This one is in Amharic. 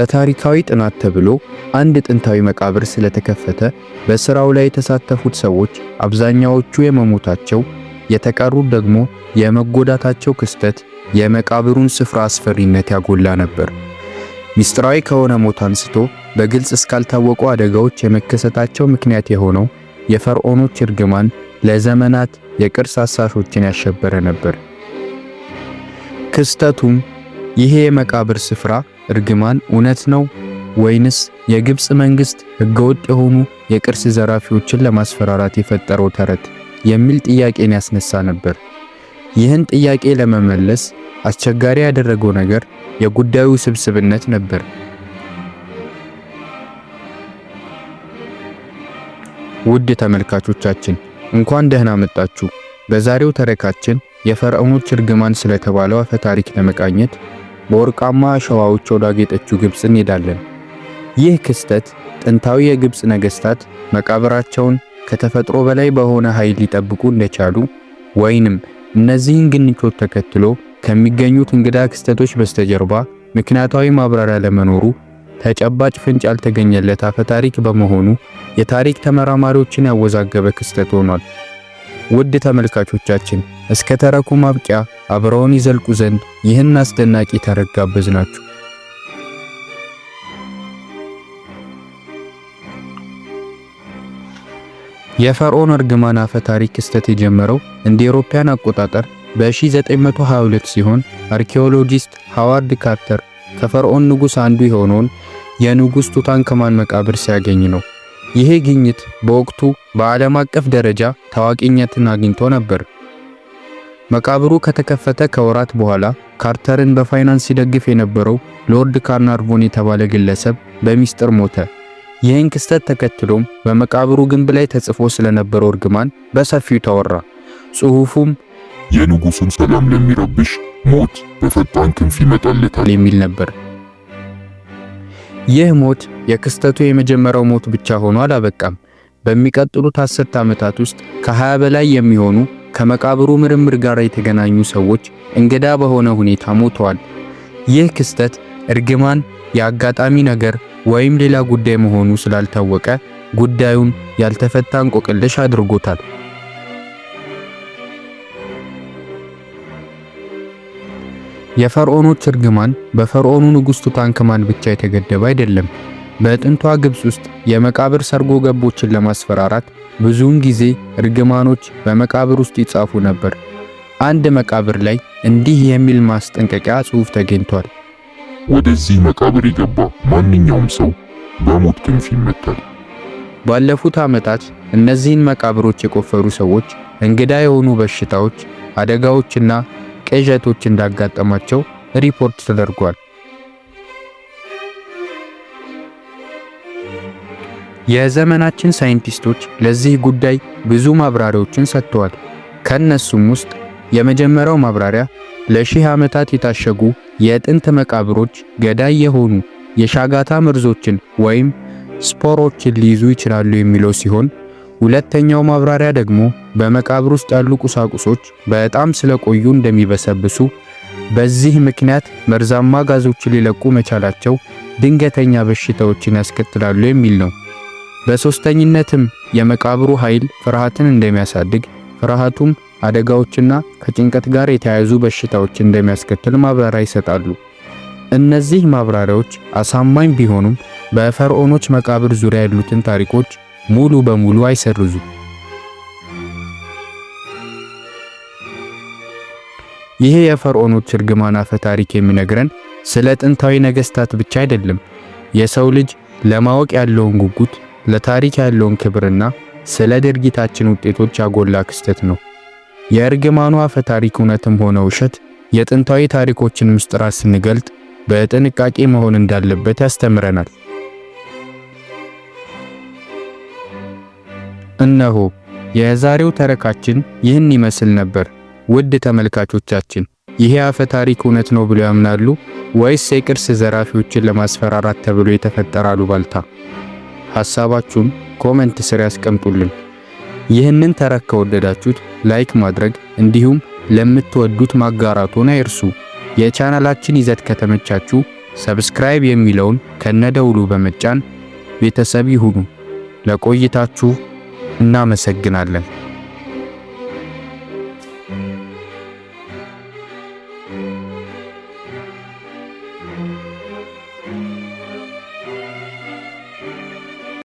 ለታሪካዊ ጥናት ተብሎ አንድ ጥንታዊ መቃብር ስለተከፈተ በስራው ላይ የተሳተፉት ሰዎች አብዛኛዎቹ የመሞታቸው፣ የተቀሩት ደግሞ የመጎዳታቸው ክስተት የመቃብሩን ስፍራ አስፈሪነት ያጎላ ነበር። ሚስጥራዊ ከሆነ ሞት አንስቶ በግልጽ እስካልታወቁ አደጋዎች የመከሰታቸው ምክንያት የሆነው የፈርዖኖች እርግማን ለዘመናት የቅርስ አሳሾችን ያሸበረ ነበር። ክስተቱም ይሄ የመቃብር ስፍራ እርግማን እውነት ነው ወይንስ የግብጽ መንግስት ህገወጥ የሆኑ የቅርስ ዘራፊዎችን ለማስፈራራት የፈጠረው ተረት የሚል ጥያቄን ያስነሳ ነበር። ይህን ጥያቄ ለመመለስ አስቸጋሪ ያደረገው ነገር የጉዳዩ ውስብስብነት ነበር። ውድ ተመልካቾቻችን፣ እንኳን ደህና መጣችሁ። በዛሬው ተረካችን የፈርዖኖች እርግማን ስለተባለው አፈ ታሪክ ለመቃኘት በወርቃማ አሸዋዎች ወዳጌጠችው ግብጽ እንሄዳለን። ይህ ክስተት ጥንታዊ የግብጽ ነገስታት መቃብራቸውን ከተፈጥሮ በላይ በሆነ ኃይል ሊጠብቁ እንደቻሉ ወይንም እነዚህን ግኝቶች ተከትሎ ከሚገኙት እንግዳ ክስተቶች በስተጀርባ ምክንያታዊ ማብራሪያ ለመኖሩ ተጨባጭ ፍንጭ ያልተገኘለት አፈታሪክ በመሆኑ የታሪክ ተመራማሪዎችን ያወዛገበ ክስተት ሆኗል። ውድ ተመልካቾቻችን፣ እስከ ተረኩ ማብቂያ አብረውን ይዘልቁ ዘንድ ይህን አስደናቂ ተረክ ጋበዝናችሁ። የፈርዖን እርግማን አፈ ታሪክ ክስተት የጀመረው እንደ አውሮፓውያን አቆጣጠር በ1922 ሲሆን አርኪኦሎጂስት ሃዋርድ ካርተር ከፈርዖን ንጉስ አንዱ የሆነውን የንጉስ ቱታንካማን መቃብር ሲያገኝ ነው። ይሄ ግኝት በወቅቱ በዓለም አቀፍ ደረጃ ታዋቂነትን አግኝቶ ነበር። መቃብሩ ከተከፈተ ከወራት በኋላ ካርተርን በፋይናንስ ሲደግፍ የነበረው ሎርድ ካርናርቮን የተባለ ግለሰብ በሚስጥር ሞተ። ይህን ክስተት ተከትሎም በመቃብሩ ግንብ ላይ ተጽፎ ስለነበረው እርግማን በሰፊው ተወራ። ጽሑፉም የንጉሱን ሰላም ለሚረብሽ ሞት በፈጣን ክንፍ ይመጣለታል የሚል ነበር። ይህ ሞት የክስተቱ የመጀመሪያው ሞት ብቻ ሆኖ አላበቃም። በሚቀጥሉት 10 ዓመታት ውስጥ ከ20 በላይ የሚሆኑ ከመቃብሩ ምርምር ጋር የተገናኙ ሰዎች እንግዳ በሆነ ሁኔታ ሞተዋል። ይህ ክስተት እርግማን፣ የአጋጣሚ ነገር ወይም ሌላ ጉዳይ መሆኑ ስላልታወቀ ጉዳዩን ያልተፈታ እንቆቅልሽ አድርጎታል። የፈርዖኖች እርግማን በፈርዖኑ ንጉሥ ቱታንካማን ብቻ የተገደበ አይደለም። በጥንቷ ግብጽ ውስጥ የመቃብር ሰርጎ ገቦችን ለማስፈራራት ብዙውን ጊዜ እርግማኖች በመቃብር ውስጥ ይጻፉ ነበር። አንድ መቃብር ላይ እንዲህ የሚል ማስጠንቀቂያ ጽሑፍ ተገኝቷል። ወደዚህ መቃብር የገባ ማንኛውም ሰው በሞት ክንፍ ይመታል። ባለፉት ዓመታት እነዚህን መቃብሮች የቆፈሩ ሰዎች እንግዳ የሆኑ በሽታዎች፣ አደጋዎችና ቅዠቶች እንዳጋጠማቸው ሪፖርት ተደርጓል። የዘመናችን ሳይንቲስቶች ለዚህ ጉዳይ ብዙ ማብራሪያዎችን ሰጥተዋል። ከነሱም ውስጥ የመጀመሪያው ማብራሪያ ለሺህ ዓመታት የታሸጉ የጥንት መቃብሮች ገዳይ የሆኑ የሻጋታ መርዞችን ወይም ስፖሮችን ሊይዙ ይችላሉ የሚለው ሲሆን፣ ሁለተኛው ማብራሪያ ደግሞ በመቃብር ውስጥ ያሉ ቁሳቁሶች በጣም ስለቆዩ እንደሚበሰብሱ፣ በዚህ ምክንያት መርዛማ ጋዞችን ሊለቁ መቻላቸው ድንገተኛ በሽታዎችን ያስከትላሉ የሚል ነው። በሶስተኝነትም የመቃብሩ ኃይል ፍርሃትን እንደሚያሳድግ፣ ፍርሃቱም አደጋዎችና ከጭንቀት ጋር የተያያዙ በሽታዎች እንደሚያስከትል ማብራሪያ ይሰጣሉ። እነዚህ ማብራሪያዎች አሳማኝ ቢሆኑም በፈርዖኖች መቃብር ዙሪያ ያሉትን ታሪኮች ሙሉ በሙሉ አይሰርዙም። ይሄ የፈርዖኖች እርግማን አፈ ታሪክ የሚነግረን ስለ ጥንታዊ ነገስታት ብቻ አይደለም። የሰው ልጅ ለማወቅ ያለውን ጉጉት፣ ለታሪክ ያለውን ክብርና ስለ ድርጊታችን ውጤቶች ያጎላ ክስተት ነው። የእርግማኑ አፈ ታሪክ እውነትም ሆነ ውሸት የጥንታዊ ታሪኮችን ምስጢራት ስንገልጥ በጥንቃቄ መሆን እንዳለበት ያስተምረናል። እነሆ የዛሬው ተረካችን ይህን ይመስል ነበር። ውድ ተመልካቾቻችን፣ ይሄ አፈ ታሪክ እውነት ነው ብለው ያምናሉ ወይስ የቅርስ ዘራፊዎችን ለማስፈራራት ተብሎ የተፈጠረ አሉባልታ? ሐሳባችሁን comment ስር ያስቀምጡልን። ይህንን ተረክ ከወደዳችሁት like ማድረግ እንዲሁም ለምትወዱት ማጋራቱን አይርሱ። የቻናላችን ይዘት ከተመቻችሁ Subscribe የሚለውን ከነደውሉ በመጫን ቤተሰብ ይሁኑ። ለቆይታችሁ እናመሰግናለን።